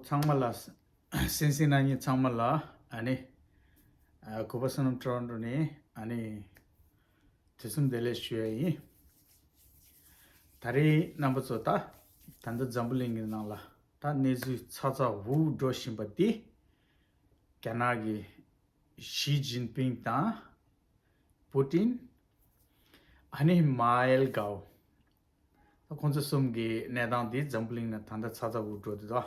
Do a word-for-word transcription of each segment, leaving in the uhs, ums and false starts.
ཚང་མ་ལ། གསན་གཟིགས་གནང་མཁན་ཚང་མ་ལ་ཨ་ནི། ཨ། གུས་པ་བསོད་ནམས་ཊོ་རོན་ཊོ་ནས་ཨ་ནི། དུས་གསུམ་བདེ་ལེགས་ཞུ་ཡ་ཡིན། ད་རེས་རྣམ་པ་ཚོ་ད། ད་ལྟ་འཛམ་བུ་གླིང་གི་ནང་ལ་ད་གནས་ཚུལ་ཚ་ཚ་འུར་འུར་འགྲོ་བཞིན་པ་འདི། རྒྱ་ནག་གི་ཞི་ཅིན་ཕིང་དང་། པུ་ཏིན། ཨ་ནི་མ་ཨེལ་གའོ། ད་ཁོང་ཚོ་གསུམ་གྱི་གནས་སྟངས་འདི་འཛམ་བུ་གླིང་ནང་ད་ལྟ་ཚ་ཚ་འུར་འགྲོ་འདུག་ད།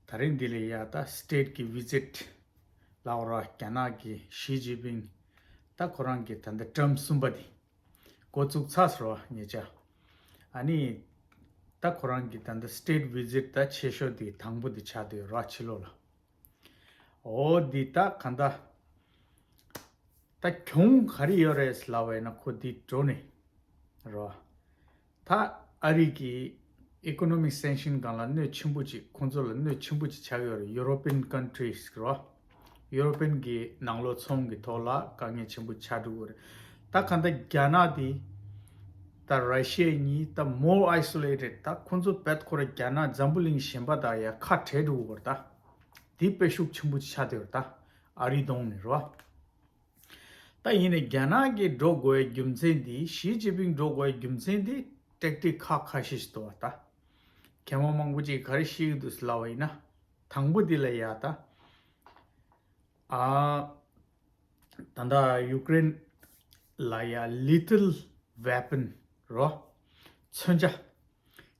ད་རིང་འདི་ལ་ཡ་ད་སི་ཊེཊ་གི་ཝི་ཛིཊ་ལབ་ར། རྒྱ་ནག་གི་ཞི་ཅིན་ཕིང་ད་ཁོ་རང་གི་ད་ལྟ་ཊརམ་གསུམ་པ་འདི་འགོ་བཙུགས་ཚར་སོང་བ་ཉེ་ཆར། ཨ་ནི་ད་ཁོ་རང་གི་ད་ལྟ་སི་ཊེཊ་ཝི་ཛིཊ་ད་ཆེ་ཤོས་འདི་དང་པོ་འདི་ཆགས་བསྡད་ཡོད་ར། ཕྱི་ལོགས་ལ། འོ་འདི་ད་ག་འདྲ། ད་གྱོང་ག་རེ་ཡོད་རེད་ལབ་པ་ཡིན་ན། ཁོ་འདི་འགྲོ་ནས་རོ། ད་ཨ་རི་གི་ཨི་ཀོ་ནོ་མིག་སེང་ཤིན་སྒང་ལ་གནོད་ཆེན་པོ་ཅིག་ཁོང་ཚོ་ལ་གནོད་ཆེན་པོ་ཅིག་ཆགས་ཡོད་རེད། ཡུ་རོ་པི་ཡན་ཀན་ཊི་རིས་རོ། ཡུ་རོ་པི་ཡན་གི་ནང་ལོགས་ཚོང་གི་ཐོག་ལ་དཀའ་ངལ་ཆེན་པོ་ཆགས་འགྲོ་གི་རེད། ད་ག་འདྲ་རྒྱ་ནག་འདི་ད་ར་ཤི་ཡ་གཉིས་ད་མོར་ཨའི་སོ་ལེ་ཊེཌ། ད་ཁོང་ཚོ་བེད་ཁོ་ར་རྒྱ་ནག་འཛམ་བུ་གླིང་གཞན་པ་དང་ཡ་ཁ་བྲལ་འགྲོ་གི་རེད། ད་འདི་དཔེ་ཤུགས་ཆེན་པོ་ཅིག་ཆགས་བསྡད་ཡོད་རེད། ད་ཨ་རི་གདོང་ནས་རོ། ད་ཡིན་ནའི་རྒྱ་ནག་གིས་འགྲོ་དགོས་པའི་རྒྱུ་མཚན་འདི། ཞི་ཅིན་ཕིང་འགྲོ་དགོས་པའི་རྒྱུ་མཚན་འདི་ཏེག་ཊིག་ཁག་ཁ་ཤས་ཤིག་འདུག་བ། ད་མཁས་དབང་མང་པོ་ཅིག་ག་རེ་བཤད་ཀྱི་འདུག་ལབ་པ་ཡིན་ན། དང་པོ་འདི་ལ་ཡ་ད། ཨ། ད་ལྟ་ཡུ་ཀེ་རེན་ལ་ཡ་ལི་ཐལ་ཝེ་པན་རོ། མཚོན་ཆ་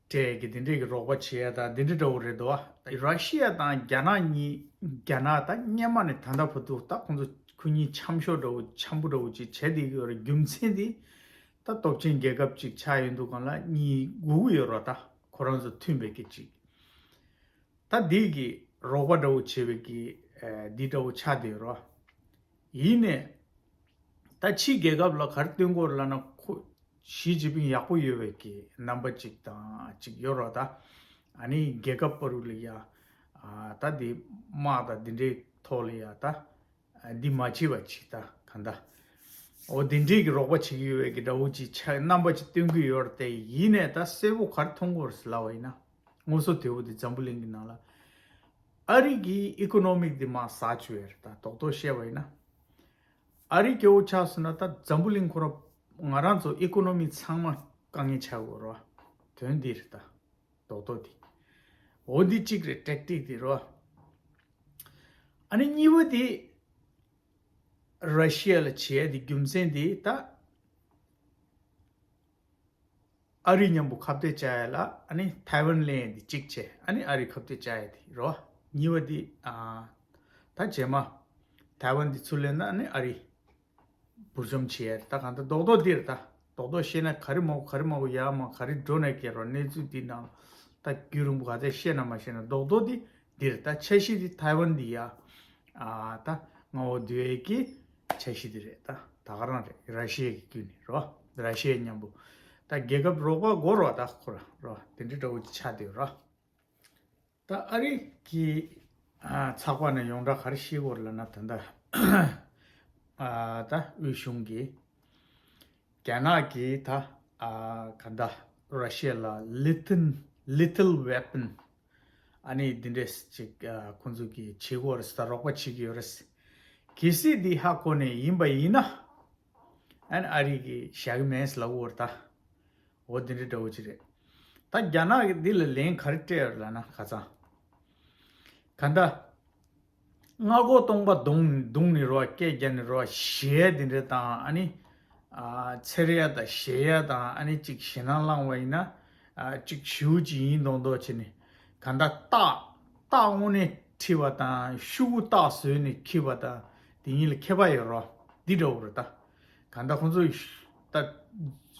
སྤྲད་ཀྱི་འདི་འདྲས་ཀྱི་རོགས་པ་བྱེད་ཡ་ད་འདི་འདྲས་འདྲ་བོ་རེད་འདུག་བ། ར་ཤི་ཡ་དང་རྒྱ་ནག་གཉིས། རྒྱ་ནག་ད་སྔོན་མ་ནས་ད་ལྟ་བར་དུ་ད་ཁོང་ཚོ་ཁོ་གཉིས་འཆམ་ཤོག་འདྲ་བོ་འཆམ་པོ་འདྲ་བོ་ཅིག་བྱས་བསྡད་ཀྱི་ཡོད་རེད། རྒྱུ་མཚན་འདི་ད་སྟོབས་ཆེན་རྒྱལ་ཁབ་ཅིག་ཆགས་ཡོང་དུས་སྒང་ལ་གཉིས་སྒུག་གི་ཡོད་རེད། ད་ཁོ་རང་ཚོ་མཐུན་པའི་སྐད་ཅིག་ད་འདི་གི་རོགས་པ་འདྲ་བོ་བྱེད་པའི་གི་ཨ་འདི་འདྲ་བོ་ཆགས་བསྡད་ཡོད་རེད། ཡིན་ནའི་ད་ཕྱིའི་རྒྱལ་ཁབ་ལ་ག་རེ་སྟོན་གྱི་ཡོད་རེད་ལབ་ན། ཁོ་ཞི་ཅིན་ཕིང་ཡག་པོ་ཡོད་པའི་གི་རྣམ་པ་ཅིག་དང་ཅིག་ཡོད་རེད། ད་ཨ་ནི་རྒྱལ་ཁབ་བར་ལ་ཡ་ཨ་ད་འདི་དམག་དང་འདི་འདྲའི་ཐོག་ལ་ཡ་ད་འདི་མ་བྱེད་པ་ཅིག་ད་ག་འདྲ། འོ་འདི་འདྲའི་གི་རོགས་པ་བྱེད་ཀྱི་ཡོད་པའི་གི་འདྲ་བོ་ཅིག་ཆགས། རྣམ་པ་ཅིག་སྟོན་གྱི་ཡོད་རེད་དེ། ཡིན་ནའི་ད་གསལ་པོ་ག་རེ་མཐོང་གི་ཡོད་རེད་ལབ་པ་ཡིན་ན། ངོ་སོ་དེ་བོ་དེ་འཛམ་བུ་གླིང་གི་ནང་ལ་ཨ་རི་གི་ཨི་ཀོ་ནོ་མིག་དེ་མར་ཟག་བཅུག་ཡོད་རེད། ད་རྡོག་རྡོག་བཤད་པ་ཡིན་ན། ཨ་རི་སྐྱོ་བོ་ཆགས་སོང་ན་ད་འཛམ་བུ་གླིང་ཁོ་ར་ང་རང་ཚོ་ཨི་ཀོ་ནོ་མི་ཚང་མ་དཀའ་ངལ་ཆགས་ཡོད་རེད་བ། དོན་འདི་རེད། ད་རྡོག་རྡོག་དེ། འོ་འདི་གཅིག་རེད། ཏེག་ཊིག་དེ་རེད་བ། ཨ་ནི་གཉིས་པ་དེ་ར་ཤི་ཡ་ལ་བྱེད་ཡ་དེ་རྒྱུ་མཚན་དེ་ད་ཨ་རི་མཉམ་པོ་ཁ་གཏད་བཅག་ཡ་ལ། ཨ་ནི་ཐའེ་ཝན་ལེན་ཡ་དེ་གཅིག་བྱས། ཨ་ནི་ཨ་རི་ཁ་གཏད་བཅག་ཡ་དེ་རོ། གཉིས་པ་དེ་ཨ་ད་རྗེས་མ་ཐའེ་ཝན་དེ་ཚུར་ལེན་ན་ཨ་ནི་ཨ་རི་འབུར་འཇོམས་བྱེད་ཡ་རེད། ད་གང་ལྟར་རྡོག་རྡོག་འདི་རེད། ད་རྡོག་རྡོག་བཤད་ན་ག་རེ་མ་གོ་ག་རེ་མ་གོ་ཡ་མ་ག་རེ་འགྲོ་ནས་སྐྱེ་རོགས། གནས་ཚུལ་འདི་ནང་ད་རྒྱུན་རིང་པོ་ག་ཚད་བཤད་ན་མ་བཤད་ན་རྡོག་རྡོག་འདི་འདི་རེད། ད་འཆར་གཞི་འདི་ཐའེ་ཝན་འདི་ཡ་ཨ་ད་མངའ་འོག་བསྡུ་ཡས་ཀྱི་འཆར་གཞི་འདི་རེད། ད་ད་ག་རང་རེད། ར་ཤི་ཡ་གི་བརྒྱུད་ནས་རོ། ར་ཤི་ཡ་མཉམ་པོ་ད་རྒྱལ་ཁབ་རོགས་པ་དགོས་རོ། ད་ཁོ་ར་རོ་དེ་འདྲ་འདྲ་བོ་ཅིག་ཆགས་བསྡད་རོ། ད་ཨ་རི་གི་ཨ་ཚགས་པར་ནས་ཡོངས་གྲགས་ག་རེ་བཤད་ཀྱི་ཡོད་རེད་ལབ་ན། ད་ལྟ་ཨ་ད་དབུས་གཞུང་གིས་རྒྱ་ནག་གིས་ད་ཨ་ག་འདྲ་ར་ཤི་ཡ་ལ་ལི་ཐལ་ལི་ཐལ་ཝེ་པན་ཨ་ནི་འདི་འདྲས་ཅིག་ཨ་ཁོང་ཚོ་གིས་བྱེད་ཀྱི་ཡོད་རེད་ཟེར། ད་རོགས་པ་བྱེད་ཀྱི་ཡོད་རེད། གལ་སྲིད་འདི་ཧ་གོ་ནས་ཡིན་པ་ཡིན་ན། ཨ་ནི་ཨ་རི་གིས་བཞག་གི་མེད་ལབ་ཀྱི་ཡོད་རེད་ད། འོ་དེ་འདྲ་འདྲ་བོ་ཅིག་རེད། ད་རྒྱ་ནག་གིས་འདི་ལ་ལན་ག་རེ་སྤྲད་ཡོད་ལབ་ན། ཁ་སང་ག་འདྲ་སྔ་དགོང་སྟོང་པ་བརྡུངས་བརྡུངས་ནས་རོ། སྐད་རྒྱག་ནས་རོ། གཞས་འདི་འདྲ་དང་ཨ་ནི་ཨ་འཚེར་ཡ་དང་གཞས་ཡ་དང་ཨ་ནི་ཅིག་ཞེད་སྣང་བསླངས་པ་ཡིན་ན། ཨ་ཅིག་ཞེ་པོ་ཅིག་ཡིན་མདོག་མདོག་བྱས་ནས་ག་འདྲ་སྟག་སྟག་དངོས་གནས་ཁྲིད་པ་དང་ཤུ་གུ་སྟག་བཟོས་ནས་ཁྲིད་པ་དང་དེ་གཉིས་ལ་ཁྱད་པར་ཡོད་རོ། འདི་འདྲ་བོ་རེད་ད། གང་ལྟར་ཁོང་ཚོས་ད་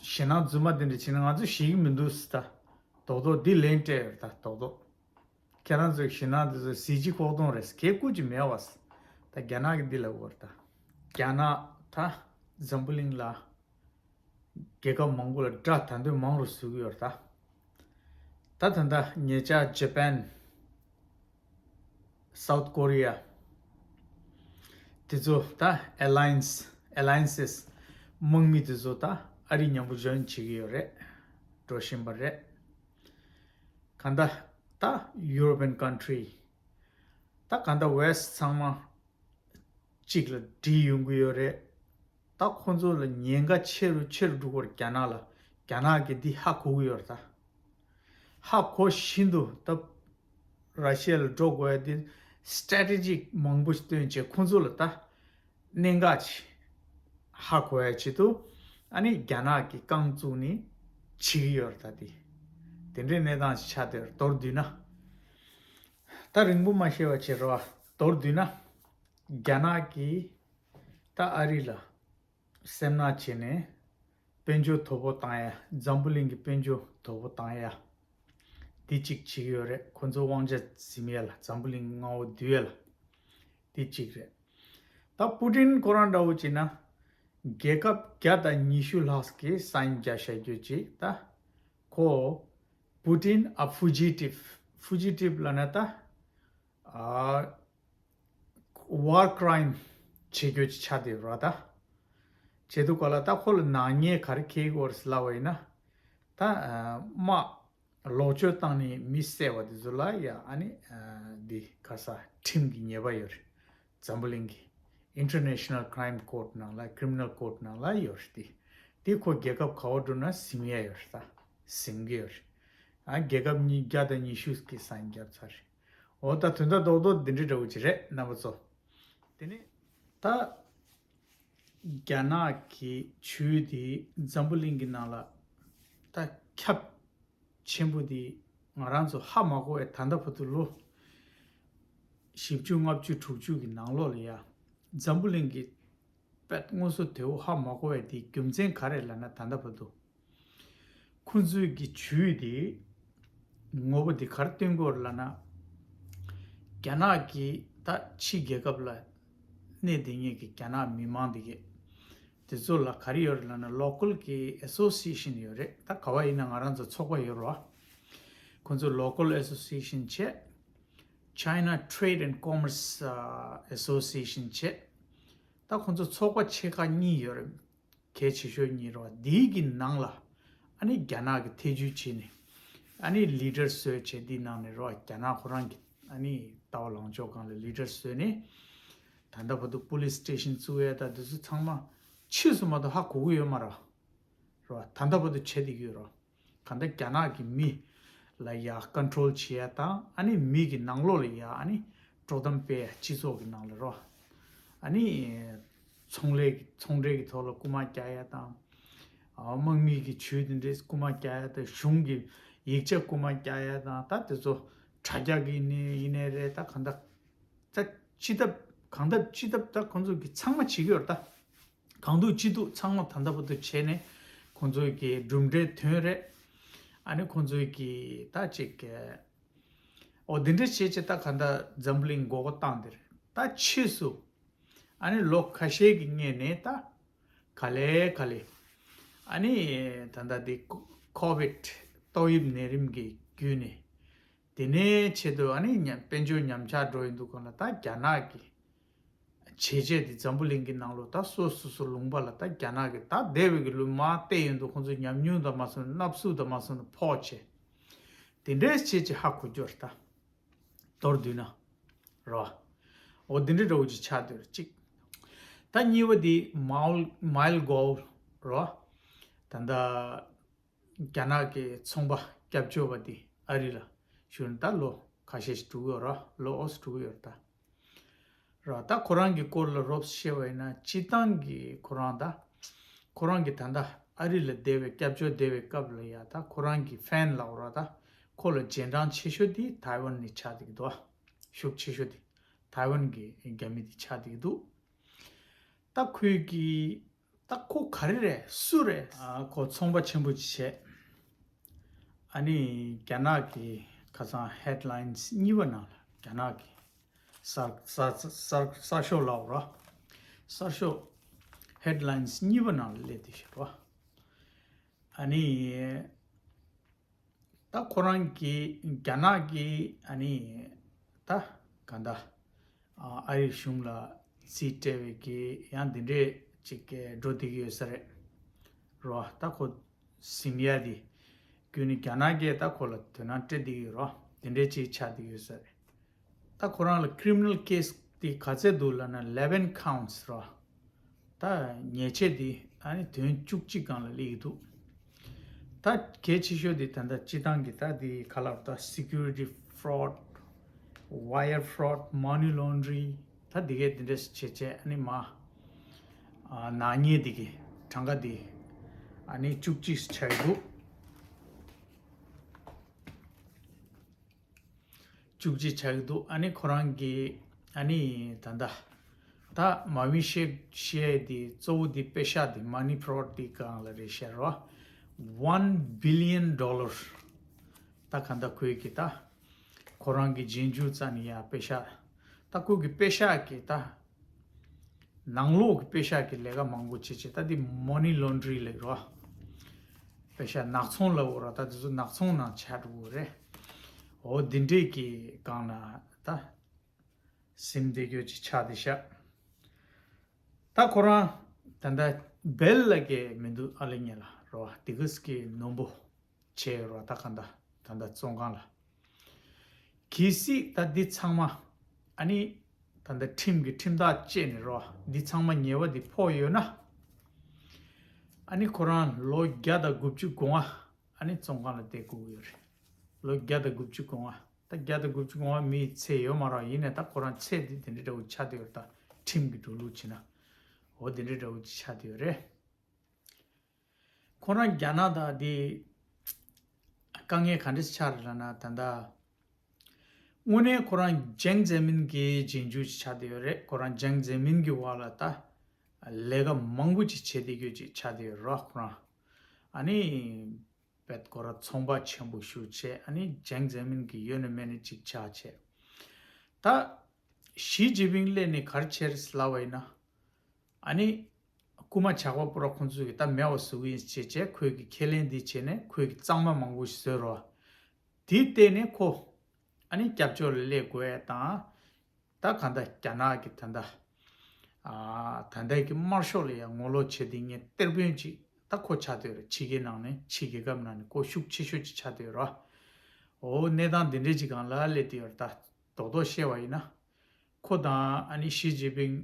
ཞེད་སྣང་རྫུན་མ་འདི་འདྲ་བྱས་ན་ང་ཚོས་ཤེས་ཀྱི་མི་འདུག་ཟེར། ད་རྡོག་རྡོག་འདི་ལན་སྤྲད་ཡོད་རེད། ད་རྡོག་རྡོག་ཁྱེད་རང་ཚོའི་ཞེད་སྣང་འདི་ཚོ་གཟི་བརྗིད་ཁོག་སྟོང་རེད་ཟེར། གལ་ཁུར་གྱི་མེད་པ་ཟེར། ད་རྒྱ་ནག་གིས་འདི་ལབ་ཀྱི་ཡོད་རེད་ད། རྒྱ་ནག་ད་འཛམ་བུ་གླིང་ལ་རྒྱལ་ཁབ་མང་པོ་ལ་དགྲ་ད་འདོད་མང་རུ་བཟོ་གི་ཡོད་རེད་ད། ད་ད་ལྟ་ཉེ་ཆར་ཇ་པན། South Korea། དེ་ཚོ་ད་alliance alliances། དམག་མི་དེ་ཚོ་ད་ཨ་རི་མཉམ་པོ་join་བྱེད་ཀྱི་ཡོད་རེད། འགྲོ་བཞིན་པ་རེད། གང་ལྟར་ད་European country་ད་གང་ལྟར་West་ཚང་མ་གཅིག་ལ་སྒྲིལ་ཡོང་གི་ཡོད་རེད། ད་ཁོང་ཚོ་ལ་ཉེན་ཁ་ཆེ་རུ་ཆེ་རུ་འགྲོ་གི་རེད། རྒྱ་ནག་ལ་རྒྱ་ནག་གིས་འདི་ཧ་གོ་གི་ཡོད་རེད། ད་ཧ་གོ་བཞིན་དུ་ད་ར་ཤི་ཡ་ལ་འགྲོ་དགོས་ཡ་འདི་strategic་མང་པོ་ཞིག་བཏོན་བྱས་ཁོང་ཚོ་ལ་ད་གནད་འགག་ཅིག་ཧ་གོ་ཡ་ཆེད་དུ་ཨ་ནི་རྒྱ་ནག་གིས་རྐང་བཙུགས་ནས་བྱེད་ཀྱི་ཡོད་རེད། ད་དེ་དེ་འདྲའི་གནས་སྟངས་ཤིག་ཆགས་བསྡད་ཡོད་རེད། མདོར་བསྡུས་ན་ད་རིང་པོ་མ་བཤད་པ་བྱེད་རོགས། མདོར་བསྡུས་ན་རྒྱ་ནག་གིས་ད་ཨ་རི་ལ་སེམས་ནག་བྱས་ནས་དཔལ་འབྱོར་དོ་པོ་བཏང་ཡ། འཛམ་བུ་གླིང་གི་དཔལ་འབྱོར་དོ་པོ་བཏང་ཡ། འདི་གཅིག་བྱེད་ཀྱི་ཡོད་རེད། ཁོ་ཚོ་དབང་ཆ་འཛིན་ཡ་ལ། འཛམ་བུ་གླིང་མངའ་འོག་བསྡུ་ཡ་ལ། འདི་གཅིག་རེད། ད་པུ་ཏིན་ཁོ་རང་འདྲ་བོ་བྱས་ན་རྒྱལ་ཁབ་བརྒྱ་དང་ཉི་ཤུ་ལྷག་གིས་sign་རྒྱག་བཞག་རྒྱུ་ཅིག་ད་ཁོ་པུ་ཏིན་a fugitive། Fugitive་ལབ་ན་ད་ཨ་war crime་བྱེད་རྒྱུ་ཅིག་ཆགས་བསྡད་ཡོད་རེད། ད་བྱེད་དུས་ག་ལ་ད་ཁོ་ལ་ནག་ཉེས་ག་རེ་འཁེལ་གྱི་ཡོད་རེད་ལབ་པ་ཡིན་ན་ད་དམག་ལོག་སྤྱོད་བཏང་ནས་མི་བསད་པ་དེ་ཚོ་ལ་ཡ་ཨ་ནི་འདི་ག་ས་ཁྲིམས་ཀྱི་ཉེས་པ་ཡོད་རེད། འཛམ་བུ་གླིང་གི་International Crime Court་ནང་ལ། Criminal Court་ནང་ལ་ཡོད་རེད། དེ་དེ་ཁོ་རྒྱལ་ཁབ་ག་བ་འགྲོ་ན་ཟིན་ཡ་ཡོད་རེད། ད་ཟིན་གྱི་ཡོད་རེད། ཨ་རྒྱལ་ཁབ་གཉིས་བརྒྱ་དང་ཉི་ཤུ་གི་sign་བརྒྱབ་ཚར་རེད། འོ་ད་དོན་དག་རྡོག་རྡོག་འདི་འདྲའི་འདྲ་བོ་ཅིག་རེད་རྣམ་པ་ཚོ། དེ་ནས་ད་རྒྱ་ནག་གི་ཇུས་དེ་འཛམ་བུ་གླིང་གི་ནང་ལ་ད་ཁྱབ་ཆེན་པོ་དེ་ང་རང་ཚོ་ཧ་མ་གོ་བའི་ད་ལྟ་བར་དུ་ལོ་བཞི་བཅུ་ལྔ་བཅུ་དྲུག་ཅུ་གི་ནང་ལོགས་ལ་ཡ་འཛམ་བུ་གླིང་གི་དཔེ་དངོས་སུ་དེ་བོ་ཧ་མ་གོ་བའི་དེའི་རྒྱུ་མཚན་ག་རེ་ལབ་ན། ད་ལྟ་བར་དུ་ཁོང་ཚོའི་གི་ཇུས་དེ་ངོ་བོ་དེ་ག་རེ་སྟོན་གྱི་ཡོད་རེད་ལབ་ན། རྒྱ་ནག་གིས་ད་ཕྱི་རྒྱལ་ཁབ་ལ་གནས་བསྡད་མཁན་གྱི་རྒྱ་ནག་མི་མང་དེ་གས་དེ་ཚོ་ལ་ག་རེ་ཡོད་རེད་ལབ་ན། Local་གི་Association་ཡོད་རེད། ད་ག་བ་ཡིན་ན་ང་རང་ཚོ་ཚོགས་པ་ཡོད་རེད་བ། ཁོང་ཚོ་Local Association་བྱས། China Trade and Commerce་ཨ་Association་བྱས། ད་ཁོང་ཚོ་ཚོགས་པ་ཆེ་ཁག་གཉིས་ཡོད་རེད། གལ་ཆེ་ཤོས་གཉིས་རེད་བ། འདིའི་གི་ནང་ལ་ཨ་ནི་རྒྱ་ནག་གི་ཐེ་ཇུས་བྱས་ནས་ཨ་ནི་leader་བཟོས་བྱས། འདིའི་ནང་ནས་རེད་བ། རྒྱ་ནག་ཁོ་རང་གི་ཨ་ནི་ལྟ་བ་ལངས་ཕྱོགས་སྒང་ལ་leader་བཟོས་ནས་ད་ལྟ་བར་དུ་police station་བཙུགས་ཡས་ད་དེ་ཚོ་ཚང་མ་ཕྱིས་སུ་མ་གཏོགས་ཧ་གོ་གི་ཡོད་མ་རེད་བ། རེད་བ། ད་ལྟ་བར་དུ་བྱེད་བསྡད་ཀྱི་ཡོད་རེད་བ། གང་ལྟར་རྒྱ་ནག་གི་མི་ལ་ཡ་control་བྱེད་ཡ་དང་། ཨ་ནི་མི་གི་ནང་ལོགས་ལ་ཡ་ཨ་ནི་དཀྲོག་གཏམ་སྤེལ་ཡ། སྤྱི་ཚོགས་ཀྱི་ནང་ལ་རོ། ཨ་ནི་ཚོང་ལས་ཀྱི་ཚོང་འབྲེལ་གྱི་ཐོག་ལ་རྐུ་མ་རྒྱག་ཡ་དང་། ཨ་དམག་མི་གི་ཇུས་དེ་འདྲའི་རྐུ་མ་རྒྱག་ཡ་དང་། གཞུང་གི་ཡིག་ཆ་རྐུ་མ་རྒྱག་ཡ་དང་། ད་དེ་ཚོ་དྲ་རྒྱ་གི་ཡིན་ནའི་ཡིན་ནའི་རེད། ད་གང་ལྟར་ད་ཅི་ཐབས་གང་ཐབས་ཅི་ཐབས་ད་ཁོང་ཚོ་གི་ཚང་མ་བྱེད་ཀྱི་ཡོད་རེད་ད། གང་ཐུབ་ཅི་ཐུབ་ཚང་མ་ད་ལྟ་བར་དུ་བྱས་ནས་ཁོང་ཚོའི་གི་གྲུབ་འབྲས་ཐོན་རེད། ཨ་ནི་ཁོང་ཚོའི་གི་ད་ཅིག་གི་འོ་འདི་འདྲ་བྱས་བྱས་ད་ག་འདྲ་འཛམ་བུ་གླིང་མགོ་སྐོར་བཏང་དེ་རེད། ད་ཕྱིས་སུ་ཨ་ནི་ལོ་ཁ་ཤས་ཀྱི་སྔོན་ནས་ད་ག་ལེ་ག་ལེ་ཨ་ནི་ད་ལྟ་འདི་ཀོ་ཝིད་ཏོག་དབྱིབས་ནད་རིམས་ཀྱི་བརྒྱུད་ནས། དེ་ནས་ཆེད་དུ་ཨ་ནི་ཉམ་དཔལ་འབྱོར་ཉམས་ཆག་འགྲོ་ཡིན་འདུག་གང་ལ། ད་རྒྱ་ནག་གི་བྱས་རྗེས་དེ་འཛམ་བུ་གླིང་གི་ནང་ལོ་ད་སོ་སོ་སོ་ལུང་པ་ལ་ད་རྒྱ་ནག་གི་ད་འདས་པའི་གི་ལུང་མ་བལྟས་ཡོང་དུས་ཁོང་ཚོ་ཉམས་མྱོང་དང་མ་སོང་ན་མནབ་སུབ་དང་མ་སོང་ན་ཕོག་བྱས། དེ་འདྲའི་བྱས་བྱས་ཧ་གོ་རྒྱུ་རེད་ད། མདོར་བསྡུས་ན་རོ། འོ་དེ་འདྲའི་འདྲ་བོ་ཅིག་ཆགས་བསྡད་རེད་གཅིག་ད་གཉིས་པ་དེ་མའོ་མའིལ་གོལ་རོ། ད་ལྟ་རྒྱ་ནག་གི་ཚོང་པ་སྐྱབས་བཅོལ་བ་འདི་ཨ་རི་ལ་བཞུགས་ནས་ད་ལོ་ཁ་ཤས་ཤིག་འགྲོ་གི་ཡོད་ར། ལོ་ཨོ་ཙམ་འགྲོ་གི་ཡོད་ར་ད། ར་ད་ཁོ་རང་གི་སྐོར་ལ་རོབ་བཤད་པ་ཡིན་ན། སྤྱིར་བཏང་གི་ཁོ་རང་ད་ཁོ་རང་གི་ད་ལྟ་ཨ་རི་ལ་བསྡད་པའི་སྐྱབས་བཅོལ་བསྡད་པའི་སྐབས་ལ་ཡ་ད་ཁོ་རང་གི་ཕན་ལབ་ར། ད་ཁོ་ལ་རྗེས་འབྲང་ཆེ་ཤོས་དེ་ཐའེ་ཝན་ནས་ཆགས་བསྡད་ཀྱི་འདུག་ཤུགས་ཆེ་ཤོས་དེ་ཐའེ་ཝན་གི་རྒྱ་མི་དེ་ཆགས་བསྡད་ཀྱི་འདུག་ད་ཁོས་ཀྱི་ད་ཁོ་ག་རེ་རེད་སུ་རེད། ཨ་ཁོ་ཚོང་པ་ཆེན་པོ་ཅིག་བྱས། ཨ་ནི་རྒྱ་ནག་གི་ཁ་སང་ཧེཌ་ལའིན་གཉིས་པ་ནང་ལ་རྒྱ་ནག་གི་གསར་གསར་གསར་གསར་ཤོག་ལབ་ར། གསར་ཤོག་ཧེཌ་ལའིན་གཉིས་པ་ནང་ལ་སླེབས་བསྡད་ཤག་ར། ཨ་ནི། ད་ཁོ་རང་གིས་རྒྱ་ནག་གིས་ཨ་ནི་ད་ག་འདྲ་ཨ་རིའི་གཞུང་ལ་རྩིས་སྤྲད་པའི་གི་ཡང་འདི་འདྲའི་ ཅིག་གི་འགྲོ་བསྡད་ཀྱི་ཡོད་ས་རེད་རོ། ད་ཁོ་ཟིན་ཡ་དེ་ཁྱོན་ནས་རྒྱ་ནག་གིས་ད་ཁོ་ལ་དོ་སྣང་སྤྲད་བསྡད་ཀྱི་ཡོད་རོ། དེ་འདྲའི་ཅིག་ཆགས་བསྡད་ཡོད་ས་རེད། ད་ཁོ་རང་ལ་criminal case དེ་ག་ཚད་འདུག་ལབ་ན་eleven counts རོ། ད་ཉེས་ཆད་དེ་ཨ་ནི་དོན་བཅུ་གཅིག་སྒང་ལ་སླེབས་ཀྱི་འདུག་ད་གལ་ཆེ་ཤོས་དེ་ད་ལྟ་སྤྱི་བཏང་གི་ད་དེ་ག་ལབ་ད་security fraud, wire fraud, money laundering ད་དེ་གས་དེ་འདྲས་བྱས་བྱས་ཨ་ནི་མ་ཨ་ནག་ཉེས་དེ་གི་གྲངས་ཀ་དེ་ཨ་ནི་བཅུ་གཅིག་ཆགས་ཀྱི་འདུག་བཅུ་གཅིག་ཆགས་ཀྱི་འདུག་ཨ་ནི་ཁོ་རང་གི་ཨ་ནི་ད་ལྟ་ད་མ་ཝིན་ཤེག་ཤེ་དེ་གཙོ་བོ་དེ་པེ་ཤ་དེ་money fraud དེ་སྒང་ལ་རེད་ཤག་རོ། One billion dollar ད་ག་ད་ཁོས་གི་ད་ཁོ་རང་གི་རྗེས་འཇུག་རྩ་ནས་ཡ་པེ་ཤ་ད་ཁོ་གི་པེ་ཤ་གི་ད་ནང་ལོགས་ཀྱི་པེ་ཤག་གི་ལས་ཀ་མང་པོ་བྱེད་བྱེད་ད་འདི་money laundering ལབ་རོ། པེ་ཤག་ནག་ཚོང་ལབ་འོ་ར་ད་དེ་ཚོ་ནག་ཚོང་ནང་ཆགས་འགྲོ་གི་རེད། འོ་འདི་འདྲས་ཀྱི་སྒང་ན་ད་སིམ་བསྡད་རྒྱུ་ཅིག་ཆགས་བསྡད་ཤག་ད་ཁོ་རང་ད་ལྟ་བེལ་ལ་གས་མི་འདུག་ཨ་ལེ་ཉེ་ལ་རོ་དེ་གིས་ཀྱི་ནོམ་པོ་བྱས་ཡོད་རོ། ད་ག་ད་ད་ལྟ་བཙོན་ཁང་ལ། གལ་སྲིད་ད་འདི་ཚང་མ་ཨ་ནི་ད་ལྟ་ཁྲིམས་ཀྱི་ཁྲིམས་ཐག་བཅད་ནས་རོ་འདི་ཚང་མ་ཉེས་པ་འདི་ཕོག་ཡོད་ན་ཨ་ནི་ཁོ་རང་ལོ་བརྒྱ་དང་དགུ་བཅུ་གོང་ཨ་ནི་བཙོན་ཁང་ལ་བསྡད་དགོས་ཀྱི་ཡོད་རེད། ལོ་བརྒྱ་དང་དགུ་བཅུ་གོང་ཨ་ད་བརྒྱ་དང་དགུ་བཅུ་གོང་ཨ་མིའི་ཚད་ཡོད་མ་རེད། ཡིན་ནའི་ད་ཁོ་རང་ཚད་འདི་དེ་འདྲ་འདྲ་བོ་ཆགས་བསྡད་ཡོད་རེད། ད་ཁྲིམས་ཀྱི་འགྲོ་ལུགས་བྱས་ན་འོ་དེ་འདྲ་འདྲ་བོ་ཅིག་ཆགས་བསྡད་ཡོད་རེད། ཁོ་རང་རྒྱ་ནག་དང་དེ་དཀའ་ངལ་ག་འདྲ་ཆགས་རེད་ལབ་ན་ད་ལྟ་དངོས་གནས་ཁོ་རང་ཅང་ཙེ་མིན་གྱི་རྗེས་འཇུག་ཅིག་ཆགས་བསྡད་ཡོད་རེད། ཁོ་རང་ཅང་ཙེ་མིན་གྱི་འོག་ལ་ད་ལས་ཀ་མང་པོ་ཅིག་བྱེད་བསྡད་རྒྱུ་ཅིག་ཆགས་བསྡད་ཡོད་རེད་ཁོ་རང་། ཨ་ནི་བེད་ཁོ་རང་ཚོང་པ་ཆེན་པོ་ཞིག་བྱས་ཨ་ནི་ཅང་ཙེ་མིན་གྱི་ཡོད་ན་མེད་ན་ཅིག་ཆགས་བྱས། ད་ཞི་ཅིན་ཕིང་སླེབས་ནས་ག་རེ་བྱས་རེད་ལབ་པ་ཡིན་ན། ཨ་ནི་རྐུ་མ་ཇག་པ་པོ་ར་ཁོང་ཚོ་གི་ད་མེད་པ་བཟོ་གི་ཡིན་ཅེས་བྱས་ཁོས་གི་ཁས་ལེན་འདི་བྱས་ནས་ཁོས་གི་གཙང་མ་མང་པོ་ཞིག་བཟོས་རོགས། དེ་བརྟེན་ནས་ཁོ་ཨ་ནི་སྐྱབས་བཅོལ་ལ་སླེབས་དགོས་ཡ་དང་། ད་ག་ད་རྒྱ་ནག་གི་ད་ད་ཨ་ད་ལྟ་གི་དམར་ཤོག་ལ་ཡ་ངོ་ལོག་བྱེད་དེ་ངས་གཏེར་དཔོན་ཅིག་ད་ཁོ་ཆགས་བསྡད་ཡོད་རེད། ཕྱི་རྒྱལ་ནང་ནས་ཕྱི་རྒྱལ་ཁབ་ནང་ནས་ཁོ་ཤུགས་ཆེ་ཤོས་ཅིག་ཆགས་བསྡད་ཡོད་རེད། འོ་གནས་སྟངས་འདི་འདྲས་ཅིག་སྒང་ལ་སླེབས་བསྡད་ཡོད་རེད། ད་རྡོག་རྡོག་བཤད་པ་ཡིན་ན་ཁོ་དང་ཨ་ནི་ཞི་ཅིན་ཕིང་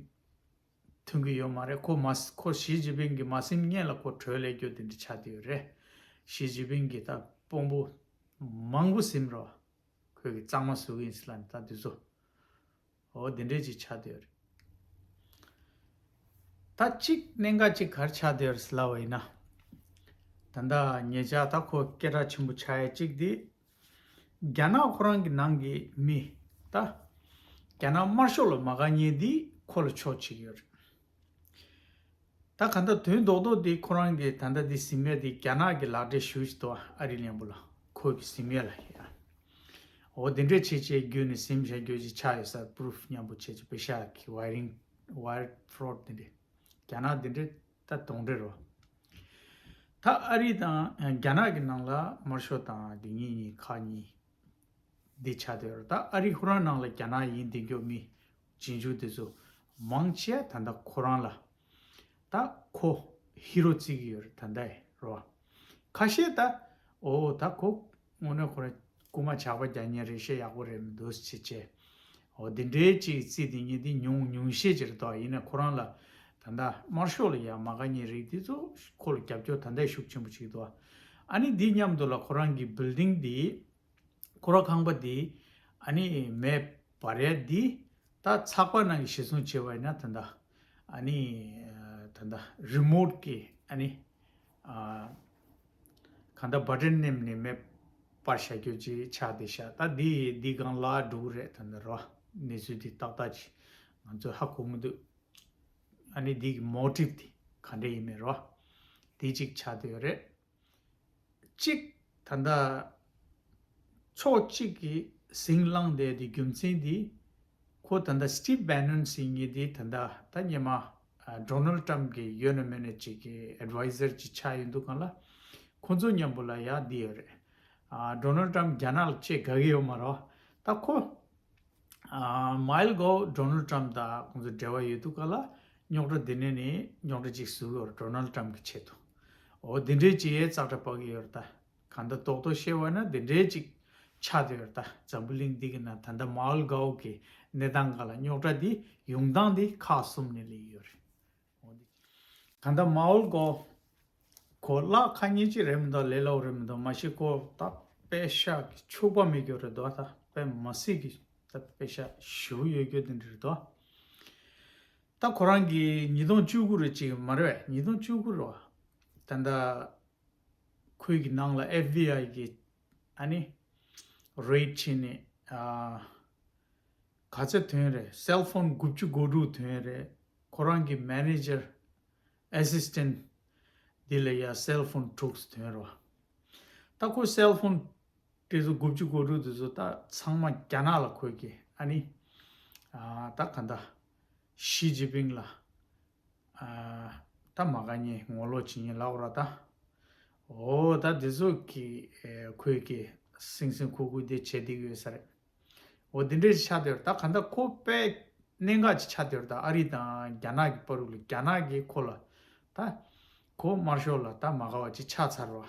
མཐུན་གྱི་ཡོད་མ་རེད། ཁོ་མ་ཁོ་ཞི་ཅིན་ཕིང་གིས་མ་ཟིན་སྔོན་ལ་ཁོ་གྲོས་ལས་རྒྱུ་དེ་འདྲ་ཆགས་བསྡད་ཡོད་རེད། ཞི་ཅིན་ཕིང་གིས་ད་དཔོན་པོ་མང་པོ་ཟིན་རོགས། ཁོས་གི་གཙང་མ་བཟོ་གི་ཡིན་ཟེར་ལབ་ནས་ད་དུས་ཚོད་འོ་དེ་འདྲས་ཅིག་ཆགས་བསྡད་ཡོད་རེད། ད་གཅིག་གནད་འགག་ཅིག་ག་རེ་ཆགས་བསྡད་ཡོད་རེད་ཟེར་ལབ་པ་ཡིན་ན། ད་ལྟ་ཉེ་ཆར་ད་ཁོ་སྐད་གྲགས་ཆེན་པོ་ཆགས་ཡ་གཅིག་དེ། རྒྱ་ནག་ཁོ་རང་གི་ནང་གི་མི་ད་རྒྱ་ནག་དམར་ཤོག་ལ་མ་དགའ་མཁན་འདི་ཁོ་ལ་ཕྱོགས་གཅིག་ཡོད་རེད། ད་ག་ད་དོན་རྡོག་རྡོག་འདི་ཁོ་རང་གི་ད་ལྟ་འདི་ཟིན་མེད་འདི་རྒྱ་ནག་གི་ལག་འབྲེལ་ཞུ་བཞིན་འདུག་ཨ་རི་ལན་པོ་ལ་ཁོ་གི་ཟིན་མེད་ལ་ཡ། འོ་དེ་འདྲས་བྱས་བྱས་བརྒྱུད་ནས་ཟིན་བྱས་བརྒྱུད་ཅིག་ཆགས་ཡོད་ས་པུ་རུབ་མཉམ་པོ་བྱས་ཅིག་པེ་ཤ་གི་ཝའི་རིང་ཝའི་ཕོ་རོཌ་དེ་འདྲས་རྒྱ་ནག་དེ་འདྲས་ད་གདོན་འདྲེ་རོ། ད་ཨ་རི་དང་རྒྱ་ནག་གི་ནང་ལ་དམར་ཤོག་དང་དེ་གཉིས་གཉིས་ཁག་གཉིས་འདི་ཆགས་བསྡད་ཡོད་རེད། ད་ཨ་རི་ཁོ་རང་ནང་ལ་རྒྱ་ནག་ཡིན་བསྡད་མཁན་མི་རྗེས་འཇུག་དེ་ཚོ་མང་ཆེ་ད་ལྟ་ཁོ་རང་ལ་ད་ཁོ་ཧི་རོ་བརྩི་གི་ཡོད་རེད་ད་ལྟ་རོ། ཁ་ཤས་ད་འོ་ད་ཁོ་དངོས་གནས་ཁོ་རང་རྐུ་མ་ཇག་པ་རྒྱག་མཁན་རེད་ཤག་ཡག་པོ་རེད་མི་འདུག་ཟེར་བྱས། འོ་འདི་འདྲའི་ཅིག་བརྩིས་དེ་ཉིད་འདི་ཉུང་ཉུང་ཤས་ཅིག་རེད་དོ། ཡིན་ན་ཁོ་རང་ལ་ད་ལྟ་དམར་ཤོག་ལ་ཡང་མ་དགའ་མཁན་རིགས་འདི་ཚོ་ཁོ་ལ་རྒྱབ་སྐྱོར་ད་ལྟ་ཤུགས་ཆེན་པོ་བྱེད་ཀྱི་འདུག་ཨ་ནི་འདི་མཉམ་དུ་ལ་ཁོ་རང་གི་བིལ་ཌིང་འདི་ཁོ་ར་ཁང་པ་འདི་ཨ་ནི་མེ་འབར་ཡ་འདི་ད་ཚགས་པར་ནང་གི་གཞིར་བཟུང་བྱས་པ་ཡིན་ན་ད་ལྟ་ཨ་ནི་ད་ལྟ་རི་མོཊ་གི་ཨ་ནི་ཨ་གང་ལྟར་བ་ཊན་མནན་ནས་མེ་སྤར་བཞག་རྒྱུ་ཅིག་ཆགས་བསྡད་ཤག་ད་འདི་འདི་སྒང་ལ་འགྲོ་གི་རེད་ད་ལྟ་རོ། གནས་ཚུལ་འདི་ཏག་ཏག་ཅིག་ང་ཚོས་ཧ་གོ་མི་འདུག་ཨ་ནི་འདི་གི་མོ་ཊིབ་འདི་ག་འདྲ་ཡིན་མིན་རོ། འདི་ཅིག་ཆགས་བསྡད་ཡོད་རེད། གཅིག་ད་ལྟ་ཕྱོགས་གཅིག་གིས་ཟིང་བསླངས་བསྡད་དེ་རྒྱུ་མཚན་འདི་ཁོ་ད་ལྟ་སི་ཊིབ་བྷེ་ནོན་ཟེར་མཁན་འདི་ད་ལྟ་ད་སྔོན་མ་ཨ་ཌོ་ནལ་ཊམ་གི་ཡོད་ན་མེད་ན་ཅིག་གི་ཨེཌ་ཝའི་ཟར་ཅིག་ཆགས་ཡོད་འདུག་གང་ལ་ཁོ་ཚོ་མཉམ་པོ་ལ་ཡ་འདི་ཡོད་རེད། ཨ་ཌོ་ནལ་ཊམ་རྒྱ་ནག་ལ་ཅིག་དགའ་གི་ཡོད་མ་རེད། ད་ཁོ་ཨ་མའིལ་གོ་ཌོ་ནལ་ཊམ་དང་ཁོང་ཚོ་འབྲེལ་བ་ཡོད་འདུག་ག་ལ། རྙོག་དྲ་འདི་ནས་ནི་རྙོག་དྲ་ཅིག་བཟོ་གི་ཡོད་རེད། ཌོ་ནལ་ཊམ་གྱི་ཆེད་དུ། འོ་འདི་འདྲའི་ཅིག་ཡའི་ཙག་སྒྲ་པགས་ཀྱི་ཡོད་རེད་ད། གང་ལྟར་རྡོག་རྡོག་བཤད་པ་ན་འདི་འདྲའི་ཅིག་ཆགས་བསྡད་ཡོད་རེད་ད། འཛམ་བུ་གླིང་འདི་གི་ནང་ད་ལྟ་མའོ་ལ་གའོ་གི་གནས་སྟངས་སྒང་ལ་རྙོག་དྲ་འདི་ཡོང་སྟངས་འདི་ཁག་གསུམ་ནས་སླེབས་ཡོད་རེད། འོ་འདི་གང་ལྟར་མའོ་ལ་གའོ་ཁོ་ལག་ཁ་ཉེས་ཅིག་རེད་མི་འདུག་ལས་སླ་པོ་རེད་མི་འདུག་མ་གཞི་ཁོ་ད་པེ་ཤ་གི་ཕྱུག་པ་མེད་རྒྱུ་རེད་འདུག་ད་དཔེ་མི་སྲིད་ཀྱི་ད་པེ་ཤ་ཞེ་པོ་ཡོད་རྒྱུ་འདི་འདྲ་རེད་འདུག་ད་ཁོ་རང་གི་ཉིས་སྟོང་བཅུ་དགུ་རེད་ཅིག་མ་རེད་པས། ཉིས་སྟོང་བཅུ་དགུ་རེད་པ། ད་ལྟ་ཁོའི་གི་ནང་ལ་ཨེཕ་བི་ཨའི་གི་ཨ་ནི་རེཌ་བྱས་ནས་ཨ་ག་ཚད་ཐོན་རེད། སེལ་ཕོན་དགུ་བཅུ་གོ་དྲུག་ཐོན་རེད། ཁོ་རང་གི་མེ་ནེ་ཇར་ཨེ་སིས་ཊེན་འདི་ལ་ཡ་སེལ་ཕོན་དྲུག་ཐོན་རེད་པ། ད་ཁོ་སེལ་ཕོན་དེ་ཚོ་དགུ་བཅུ་གོ་དྲུག་དེ་ཚོ་ད་ཚང་མ་རྒྱ་ནག་ལ་ཁོས་ཀྱི་ཨ་ནི་ཨ་ད་ག་འདྲ་ཞི་ཅིན་ཕིང་ལ་ཨ་ད་མ་དགའ་མཁན་ངོ་ལོག་བྱེད་མཁན་ལབ་དགོས་རེད་ད། འོ་ད་དེ་ཚོ་གི་ཨེ་ཁོས་ཀྱི་སིང་སིང་ཁུག་ཁུག་དེ་བྱེད་བསྡད་ཀྱི་ཡོད་ས་རེད། འོ་དེ་འདྲས་ཆགས་བསྡད་ཡོད་རེད་ད། ག་འདྲ་ཁོ་དཔེ་གནད་འགག་ཅིག་ཆགས་བསྡད་ཡོད་རེད་ད། ཨ་རི་དང་རྒྱ་ནག་གི་བར་ལ་རྒྱ་ནག་གིས་ཁོ་ལ་ད་ཁོ་དམར་ཤོག་ལ་ད་མ་དགའ་བ་ཅིག་ཆགས་ཚར་བ།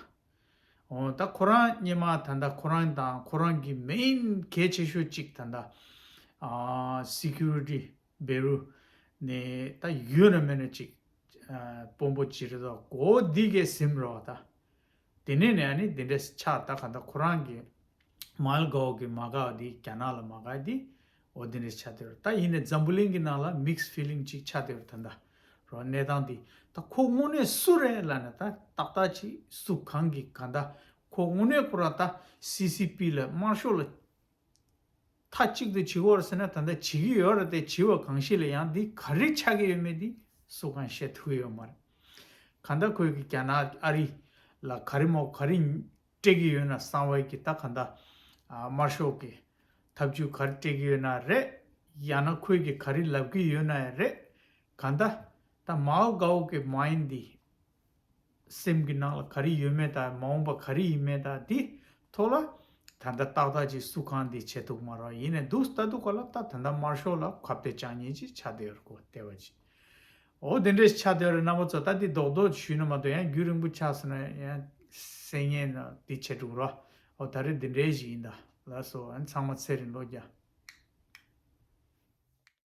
འོ་ད་ཁོ་རང་སྔོན་མ་ད་ལྟ་ཁོ་རང་དང་ཁོ་རང་གི་མེན་གལ་ཆེ་ཤོས་གཅིག་ད་ལྟ་ཨ་སི་ཀུ་རི་ཊི་བེ་རུ་ནས་ད་ཡོད་ན་མེད་ན་གཅིག་ཨ་དཔོན་པོ་ཅིག་རེད་ད། གོ་འདི་གའི་སིམ་རོགས་ད། དེ་ནས་ནས་ཨ་ནི་དེ་འདྲས་ཆགས་ད། ག་ད་ཁོ་རང་གི་མའོ་ལ་གའོ་གི་མ་དགའ་བ་འདི་རྒྱ་ནག་ལ་མ་དགའ་འདི་འོ་དེ་འདྲས་ཆགས་བསྡད་ཡོད་རེད་ད། ཡིན་ནའི་འཛམ་བུ་གླིང་གི་ནང་ལ་མིགས་ཕི་ལིང་ཅིག་ཆགས་བསྡད་ཡོད་རེད་ད། ད་རོ་གནས་སྟངས་འདི་ད་ཁོ་དངོས་གནས་སུ་རེད་ལབ་ན་ད་ཏག་ཏག་ཅིག་སུ་གང་གི་ག་ད་ཁོ་དངོས་གནས་ཁོ་རང་ད་སི་སི་པི་ལ་དམར་ཤོག་ལ་མཐའ་གཅིག་ཏུ་བྱེད་ཀྱི་ཡོད་རེད་ཟེར་ན་ད་ལྟ་བྱེད་ཀྱི་ཡོད་རེད་དེ། བྱེད་པ་གང་ཞིག་ལ་ཡང་འདི་ག་རེ་ཆགས་ཀྱི་ཡོད་མེད་འདི་སུ་གང་བཤད་ཐུབ་ཀྱི་ཡོད་མ་རེད། གང་ལྟར་ཁོས་ཀྱི་རྒྱ་ནག་ཨ་རི་ལ་ག་རེ་མོ་ག་རེ་སྤྲད་ཀྱི་ཡོད་ན་གསང་བའི་གི་ད་གང་ལྟར་ཨ་དམར་ཤོག་གི་ཐབས་ཇུས་ག་རེ་སྤྲད་ཀྱི་ཡོད་ན་རེད། ཡང་ན་ཁོས་ཀྱི་ག་རེ་ལབ་ཀྱི་ཡོད་ན་རེད། གང་ལྟར་ད་མའོ་ལ་གའོ་གི་མའིན་འདི་སེམས་ཀྱི་ནང་ལ་ག་རེ་ཡོད་མེད་དང་མ་འོངས་པ་ག་རེ་ཡིན་མེད་དང་འདི་ཐོག་ལ་ད་ལྟ་ཏག་ཏག་ཅིག་སུ་གང་འདི་བྱེད་ཐུབ་མ་རེད། ཡིན་ནའི་འདུག་ལྟ་འདུག་ག་ལ་ད་ད་ལྟ་དམར་ཤོག་ལ་ཁ་གཏད་བཅག་མཁན་ཅིག་ཆགས་བསྡད་ཡོད་རེད་གོ། ལྟེ་བ་ཅིག་འོ་དེ་འདྲས་ཆགས་བསྡད་ཡོད་རེད། རྣམ་པ་ཚོ་ད་འདི་རྡོག་རྡོག་ཞུས་ན་མ་གཏོགས་ཡང་རྒྱུན་རིང་པོ་ཆགས་སོང་ན་ཡང་གསན་མཁན་ན་འདི་བྱེད་འགྲོ་གི་རེད། འོ་ད་རེས་འདི་འདྲས་ཞིག་ཡིན་ད། ལགས་སོ། ཨ་ཚང་མ་ཚེ་རིང་ལོ་བརྒྱ།